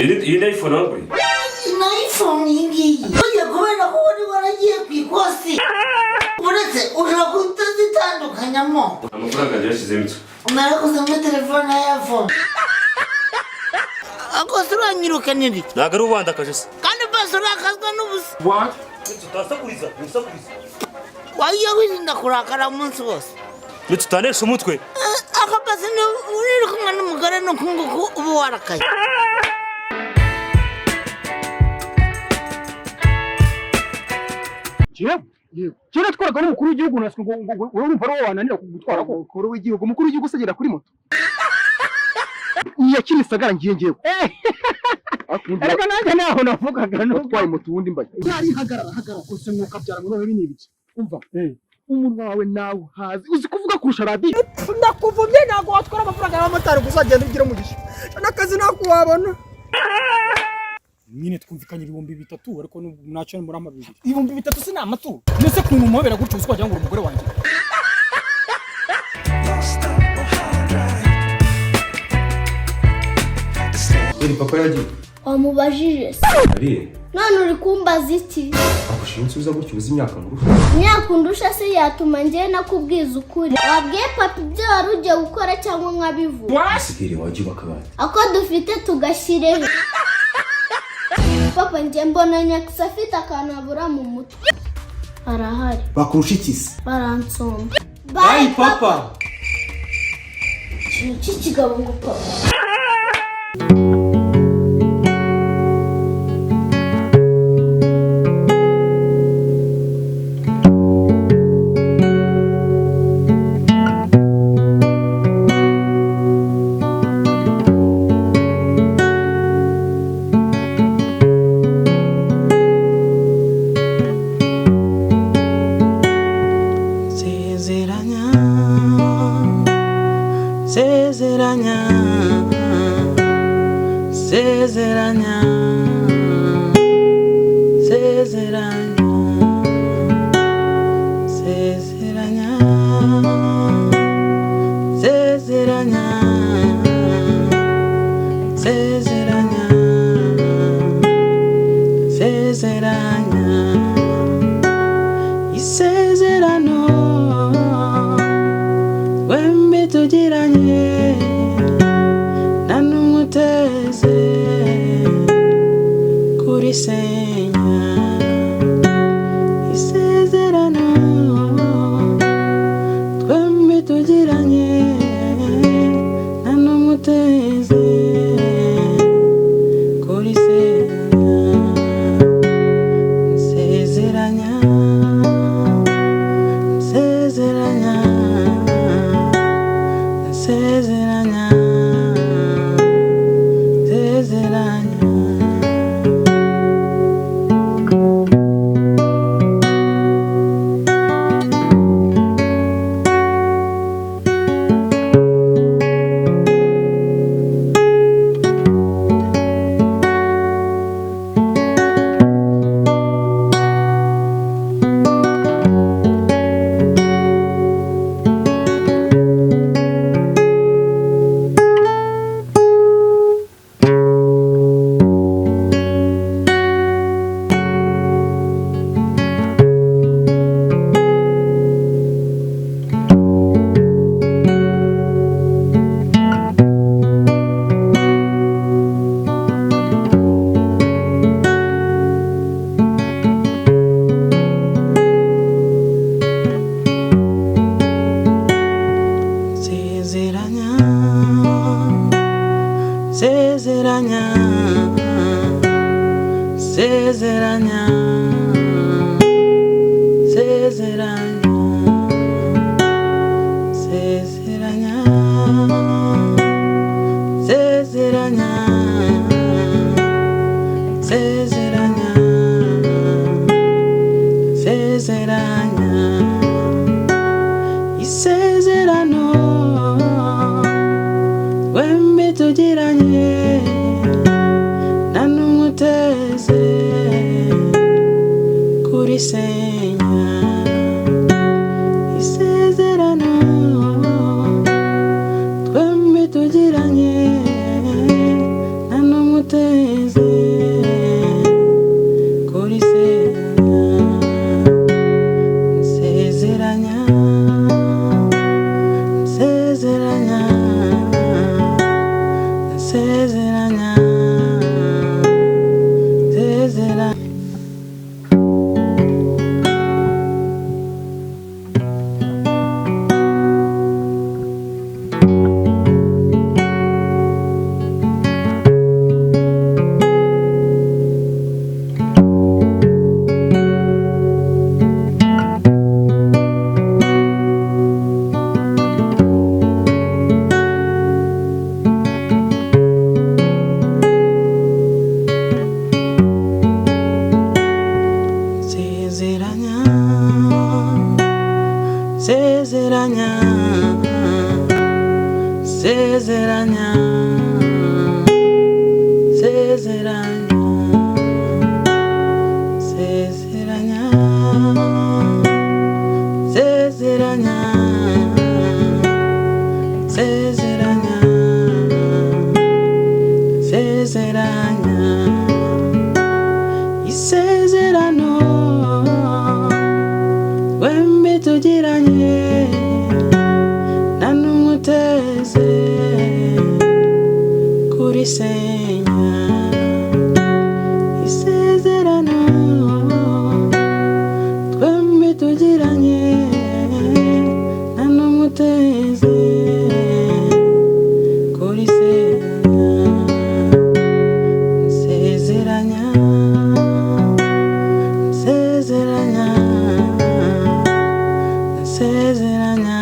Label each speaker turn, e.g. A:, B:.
A: Iyi ni iPhone wanguriye?
B: Ni iPhone iyi ngiyi. Burya kubera ko wari waragiye ku ikosi, uretse ushobora kutazitandukanyamo.
A: Amafaranga yanjye yashyizemo iki?
B: Narakoze muri telefone ya iPhone. Akose uranyirukanira iki?
A: Ntabwo ari ubandakaje se?
B: Kandi basi urakazwa n'ubusa.
A: Utasakuriza, usakuriza.
B: Wagiye wirinda kurakara umunsi wose.
A: Nitutanesha umutwe.
B: Akabasi uri kumwe n'umugore nuku nguku uba warakaye.
C: Yewe kera twaraga n'umukuru w'igihugu, naswe ngo wowe urumva ari wowe wananira kugutwara ko umukuru w'igihugu usagera kuri moto iya Kimisagara ngiye ngewe. Erega nanjye naho navugaga no utwaye moto ubundi mbaye yari hagarara hagarara kose mwuka byara ngo none ni ibiki? Umva, umunwa wawe nawe hazi uzi kuvuga kurusha radiyo.
D: Ndakuvumye, ntabwo watwara amafaranga y'abamotari gusa, agenda ugira umugisha n'akazi ntabwo wabona.
E: Nyine twumvikanye 3000, ariko ntacyo murampa bibiri. 3000 si ni amaturo? Mbese kuntu umuhobera gutyo uzi wagira ngo uri umugore wanjye.
F: Iri papa yagiye.
G: Wamubajije se?
F: Ariye.
G: None uri kumbaza iki?
F: Akushinga unsubiza gutyo, uzi imyaka ngurusha?
G: Imyaka undusha se yatuma njyewe nakubwiza ukuri? Wabwiye papa ibyo wari ugiye gukora cyangwa nkabivuga?
F: Sigire wajya ubaka abandi.
G: Ako dufite tugashyireho. Papa, njye mbona nyakisa afite akantu abura mu mutwe, arahari.
F: Bakurusha iki se?
G: Baransomba.
F: Bayi papa.
G: Ikintu cy'ikigabo ngo papa.
H: Sezeranya, sezeranya, sezeranya, sezeranya, sezeranya, sezeranya, sezeranya, sezeranya isezerano twembi tugiranye, nta n'umwe uteze kurisenya. Isezerano. Sezeranya, sezeranya, sezeranya, sezeranya, sezeranya, sezeranya, sezeranya, isezerano twembi tugiranye nta n'umwe uteze kurisenya. Isezerano twembi tugiranye nta n'umwe uteze kurisenya. Sezeranya, sezeranya, sezeranya.